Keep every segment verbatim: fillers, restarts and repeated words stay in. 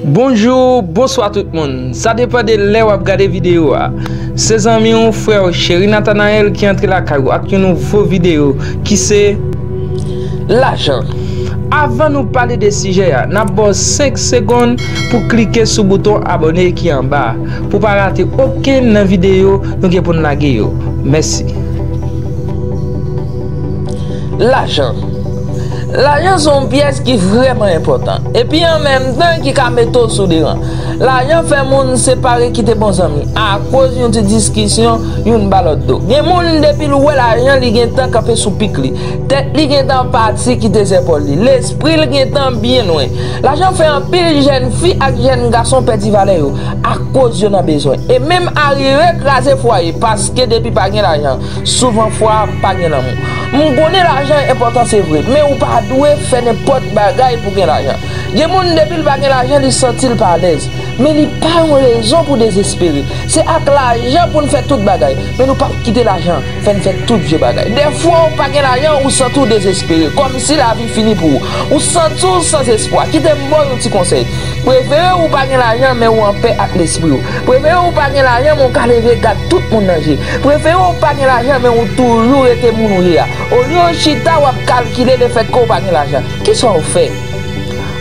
Bonjou, bonswa tout moun. Sa depann de lè w ap gade videyo a. Se zanmi w, frè w, Cheri Nathanael ki antre lakay ou ak yon nouvo videyo ki se lajan. Avan nou pale de sijè a, n ap ba w senk segonn pou klike sou bouton abòne ki anba a, pou pa rate okenn nan videyo nou gen pou n lage yo. Mèsi. Lajan. Lajan se yon pyès ki vrèman enpòtan, epi an menm tan ki ka mete w sou de ran. Lajan fè moun separe kite bon zanmi akoz yon ti diskisyon youn ba lòt do. Gen moun depi l wè lajan li gentan kanpe sou pik li. Tèt li gentan pati kite zèpòl li. Lespri l gentan byen lwen. Lajan fè anpil jèn fi ak jèn gason pèdi valè yo akoz yo nan bezwen. E menm arive kraze fwaye paske depi pa gen lajan, souvan fwa pa gen lanmou. M konnen lajan enpòtan se vre, men ou pa dwe fè nenpòt bagay pou gen lajan. Gen moun depi l pa gen lajan li santi l pa alèz, men li pa yon rezon pou dezespere. Se ak lajan pou n fè tout bagay, men nou p ap kite lajan fè n fè tout vye bagay. Dèfwa ou pa gen lajan ou santi w dezespere, kòmsi lavi fini pou ou. Ou santi w sanzespwa. Kite m ba w yon ti konsèy. Prefere ou pa gen lajan men ou anpè ak lespri w. Prefere ou pa gen lajan men ou ka leve gad tout moun nan je. Prefere ou pa gen lajan men ou toujou rete moun ou ye a. Olye w chita w ap kalkile lefètke ou pa gen lajan. Kisa w fè?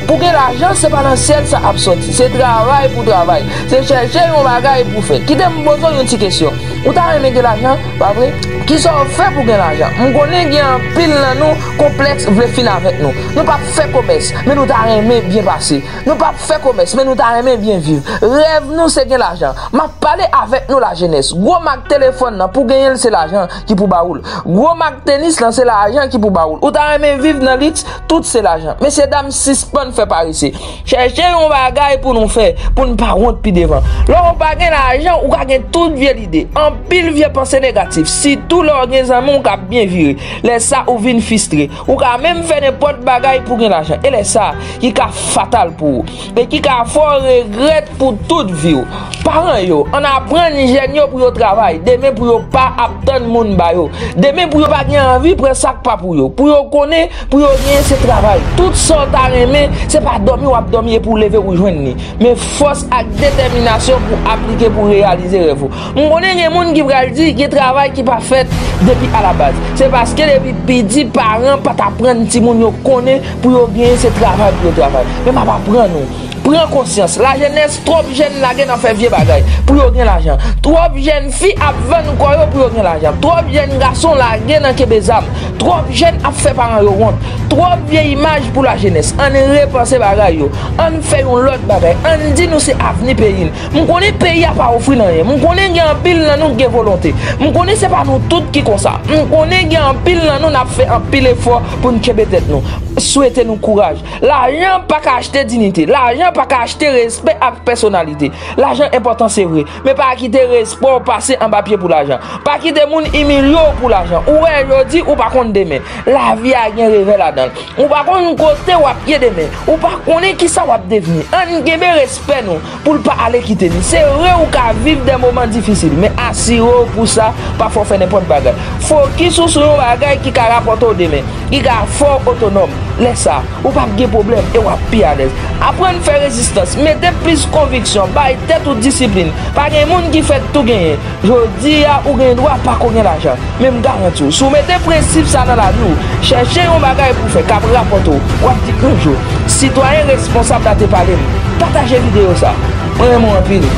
Pou gen lajan, se pa nan syèl sa ap sòti. Se travay pou travay. Se chèche yon bagay pou fè. Kite m poze w yon ti kesyon. Ou ta renmen gen lajan, pa vre? Kisa w fè pou gen lajan? M konnen gen anpil nan nou konplèks vle fin avèk nou. Nou p ap fè komès, men nou ta renmen byen pase. Nou p ap fè komès, men nou ta renmen byen viv. Rèv nou se gen lajan. M ap pale avèk nou lajenès. Gwo mak telefòn nan, pou genyen l se lajan ki pou ba ou l. Gwo mak tenis lan se lajan ki pou ba ou l. Ou ta renmen viv nan liks, tout se lajan. Mesyedam, sispann fè parese. Chèche yon bagay pou nou fè, pou n pa wont pi devan. Lè w pa gen lajan, ou ka gen tout vye lide, anpil vye panse negatif, sitou lè w gen zanmi w k ap byen vire. Lè sa, ou vin fistre. Ou ka menm fè nenpòt bagay pou gen lajan. E lè sa, ki ka fatal pou ou. E ki ka fè w regrèt pou tout vi w. Paran yo, ann aprann jèn yo pou yo travay, demen pou yo pa ap tann moun ba yo. Demen pou yo pa gen anvi pran sa k pa pou yo. Pou yo konnen, pou yo genyen se travay. Tout sa w ta renmen, se pa dòmi w ap dòmi epi w leve ou jwenn li. Men fòs ak detèminasyon pou aplike pou reyalize rèv ou. M konnen gen moun ki pral di gen travay ki pa fèt depi alabaz. Se paske depi piti paran pa t aprann timoun yo konnen pou yo genyen se travay pou yo travay. Men m ap aprann ou. Pran konsyans. Lajenès, twòp jèn lage nan fè vye bagay pou yo gen lajan. Twòp jèn fi ap vann kò yo pou yo gen lajan. Twòp jèn gason lage nan kenbe zam. Twòp jèn ap fè paran yo wont. Twòp vye imaj pou lajenès. Ann repanse bagay yo. Ann fè yon lòt bagay. Ann di nou se avni peyi n. M konnen peyi a pa ofri n anyen. M konnen gen anpil nan nou k gen volonte. M konnen se pa nou tout ki konsa. M konnen gen anpil nan nou n ap fè anpil efò pou n kenbe tèt nou. Swete nou kouraj. Lajan pa ka achte diyite. Lajan pa ka achte respè ak pèsonalite. Lajan enpòtan se vre, men pa kite respè w pase anba pye pou lajan. Pa kite moun imilye w pou lajan. Ou wè jodi, ou pa konn demen. Lavi a gen revè ladan l. Ou pa konn kote w ap ye demen. Ou pa konnen kisa w ap devni. Ann kenbe respè nou pou l pa ale kite n. Se vre ou ka viv de moman difisil, men asire w pou sa, pafwa w fè nenpòt bagay. Fokis ou sou yon bagay ki ka rapòte w demen, ki ka fè w otonòm. Lè sa, ou p ap gen pwoblèm e w ap pi alèz. Aprann fè rezistans, mete plis konviksyon, bay tèt ou disiplin. Pa gen moun ki fèt tou genyen. Jodi a, ou gen dwa pa ko gen lajan, men m garanti w, si w mete prensip sa nan lavi w, chèche yon bagay pou w fè k ap rapòte w, w ap di yon jou, sitwayen responsab la te pale m. Pataje videyo sa. Mwen renmen w anpil.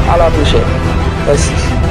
A la pwochèn. Mèsi.